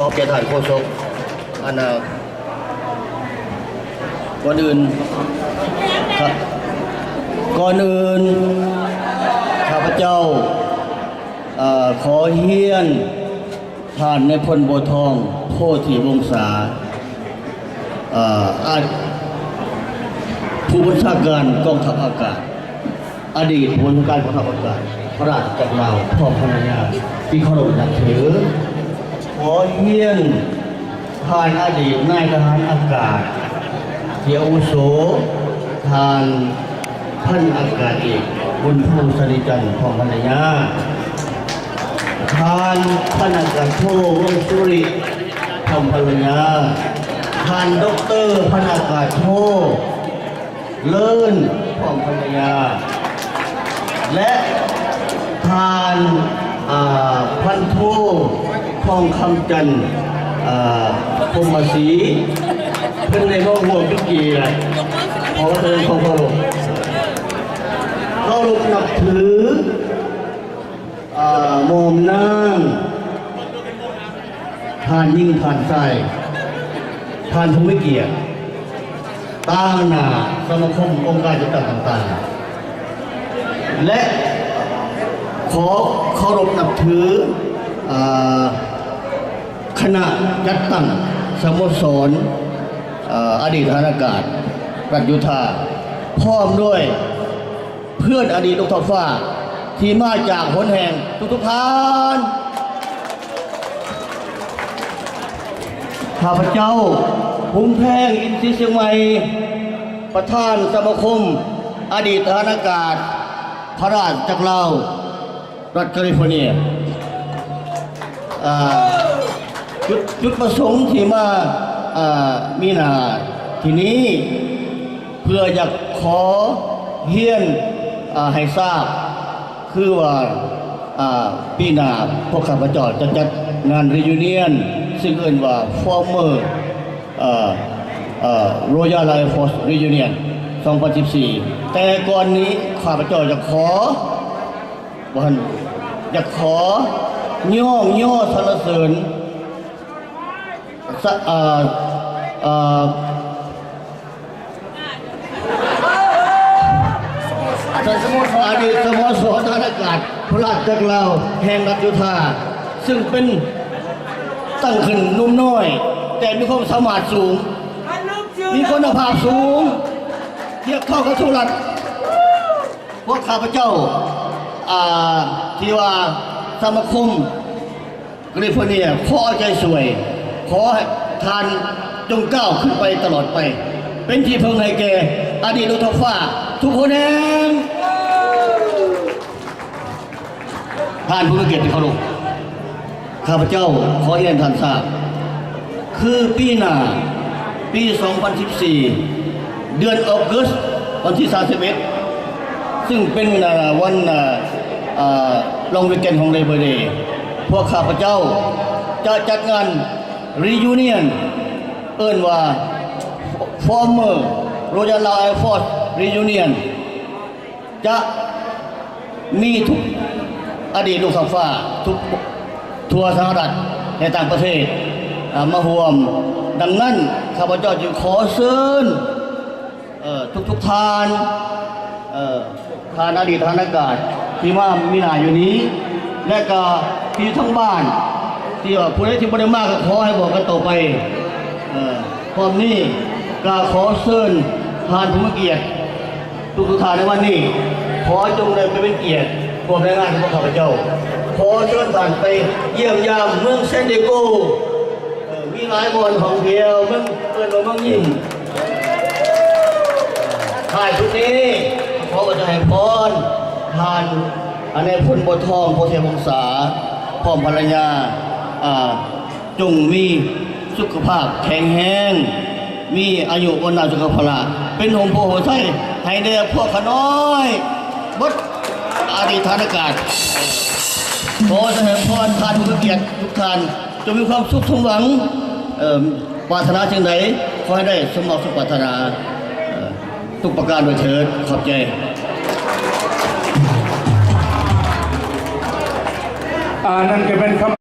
ຂອບໃຈທ່ານໂຄສົກ. ອັນນ່າ ກ່ອນອື່ນ ຄະ ກ່ອນອື່ນ ຂ້າພະເຈົ້າ ເອີ ຂໍຮຽນ ທ່ານນາຍພົນ ບົວທອງ ໂພທິວົງສາ ເອີ ອາ ຜູ້ບັນຊາການກອງທັບອາກາດ, ອະດີດຜູ້ບັນຊາການກອງທັບອາກາດ ພະລາຊະຈັກລາວ ພ້ອມພັນລະຍາ ທີ່ເຄົາລົບນັບຖື. ຂໍຮຽນ ທ່ານອະດີດນາຍທະຫານອາກາດທີ່ອາວຸໂສ, ທ່ານພັນອາກາດເອກ ບຸນພູ ສະລິຈັນ ພ້ອມພັນລະຍາ, ທ່ານພັນອາກາດໂທ ວົງສຸລິ ພ້ອມພັນລະຍາ, ທ່ານດັອກເຕີ ພັນອາກາດໂທ ເລີນ ພ້ອມພັນລະຍາ ແລະ ທ່ານ ອ່າ ພັນໂທ ທອງຄຳຈັນ ອ່າ ພົມມະສີ ເພິ່ນໄດ້ມາຮ່ວມເປັນກຽດ ຂໍສະແດງຄວາມເຄົາລົບ ເຄົາລົບນັບຖື ອ່າ ໝ່ອມນາງ ທ່ານຍິງ ທ່ານຊາຍ ທ່ານຜູ້ມີກຽດ ຕາງໜ້າສະມາຄົມ ອົງການຈັດຕັ້ງຕ່າງໆ ແລະ ຂໍເຄົາລົບນັບຖື ເອີ ຄະນະຈັດຕັ້ງສະໂມສອນ ເອີ ອະດີດທະຫານອາກາດລັດຢູທາ ພ້ອມດ້ວຍ ເພື່ອນອະດີດລູກທ້າວຟ້າທີ່ມາຈາກຫົນແຫ່ງທຸກໆທ່ານ. ຂ້າພະເຈົ້າ ພູມແພງ ອິນຊີຊຽງໃໝ່ ປະທານສະມາຄົມອະດີດທະຫານອາກາດພະລາຊະຈັກລາວ ລັດຄາລິຟໍເນຍ ອ່າ ຈຸດ ຈຸດປະສົງທີ່ມາ ອ່າ ມີໜ້າທີ່ນີ້ ເພື່ອຢາກຂໍຮຽນ ອ່າ ໃຫ້ຊາບ ຄືວ່າ ອ່າ ປີໜ້າພວກຂ້າພະເຈົ້າຈະຈັດງານ reunion ຊຶ່ງເອີ້ນວ່າ former ເອີ ເອີ Royal Air Force Reunion ສອງພັນສິບສີ່ ແຕ່ກ່ອນນີ້ຂ້າພະເຈົ້າຈະຂໍ ບໍ່ທັນ ຢາກຂໍຍ້ອງຍໍສັນລະເສີນ ສະ ເອີ ເອີ ສະ ສະໂມສອນ ອະດີດສະໂມສອນທະຫານອາກາດພະລາຊະຈັກລາວແຫ່ງລັດໂຍທາ ຊຶ່ງເປັນຕັ້ງຂຶ້ນໜຸ່ມນ້ອຍ ແຕ່ມີຄວາມສາມາດສູງ ມີຄຸນນະພາບສູງ ທຽບເທົ່າກັບທຸກລັດ. ພວກຂ້າພະເຈົ້າ ອ່າ ທີ່ວ່າສະມາຄົມ ແຄລິຟໍເນຍ ຂໍເອົາໃຈຊ່ວຍ ຂໍໃຫ້ທ່ານຈົ່ງກ້າວຂຶ້ນໄປຕະຫຼອດໄປ ເປັນທີ່ເພິ່ງໃຫ້ແກ່ອະດີດລູກທ້າວຟ້າທຸກຫົນແຫ່ງ. ທ່ານຜູ້ມີກຽດທີ່ເຄົາລົບ, ຂ້າພະເຈົ້າຂໍຮຽນທ່ານຊາບ ຄືປີໜ້າ ປີສອງພັນສິບສີ່ ເດືອນອອກເກີສ ວັນທີສາມສິບເອັດ ຊຶ່ງເປັນ ເອີ ວັນ ເອີ ເອີ ລອງວີກເອັນຂອງ Labor Day ພວກຂ້າພະເຈົ້າຈະຈັດງານ reunion ເອີ້ນວ່າ Former Royal Lao Air Force Reunion ຈະມີທຸກອະດີດລູກທ້າວຟ້າ ທຸກ ທົ່ວສະຫະລັດ ແລະ ຕ່າງປະເທດ ເອີ ມາຮ່ວມ. ດັ່ງນັ້ນ ຂ້າພະເຈົ້າຈຶ່ງຂໍເຊີນ ເອີ ທຸກໆທ່ານ ເອີ ທ່ານອະດີດທະຫານອາກາດທີ່ມາມີໜ້າຢູ່ນີ້ ແລະ ກໍທີ່ຢູ່ທາງບ້ານ ທີ່ວ່າຜູ້ໃດທີ່ບໍ່ໄດ້ມາກໍຂໍໃຫ້ບອກກັນຕໍ່ໄປ. ເອີ ພ້ອມນີ້ກໍຂໍເຊີນທ່ານຜູ້ມີກຽດ ທຸກໆທ່ານໃນວັນນີ້ ຂໍຈົ່ງໄດ້ໄປເປັນກຽດຮ່ວມໃນງານຂອງພວກຂ້າພະເຈົ້າ. ຂໍເຊີນທ່ານໄປຢ້ຽມຢາມເມືອງ San Diego ເອີ ມີຫຼາຍບ່ອນທ່ອງທ່ຽວ ເມືອງ ເອີ້ນວ່າເມືອງຍິ້ມ. ທ້າຍສຸດນີ້ ຂໍປະທານໃຫ້ພອນ ທ່ານ ອາ ນາຍພົນ ບົວທອງ ໂພໄຊວົງສາ ພ້ອມພັນລະຍາ ອາ ຈົ່ງມີສຸຂະພາບແຂງແຮງ, ມີອາຍຸວັນນະສຸຂະພະລະ ເປັນຮົ່ມໂພຮົ່ມໄຊໃຫ້ແດ່ພວກຂ້ານ້ອຍເບິດອະດີດທະຫານອາກາດ. ຂໍສະແດງພອນທ່ານຜູ້ມີກຽດທຸກທ່ານ ຈົ່ງມີຄວາມສຸກສົມຫວັງ, ເອີ ປາດຖະໜາສິ່ງໃດ ຂໍໃຫ້ໄດ້ສົມຫວັງສົມປາດຖະໜາ ເອີ ທຸກປະການດ້ວຍເທີ້ນ. ຂອບໃຈ. ອາ ນັ້ນກໍເປັນຄຳ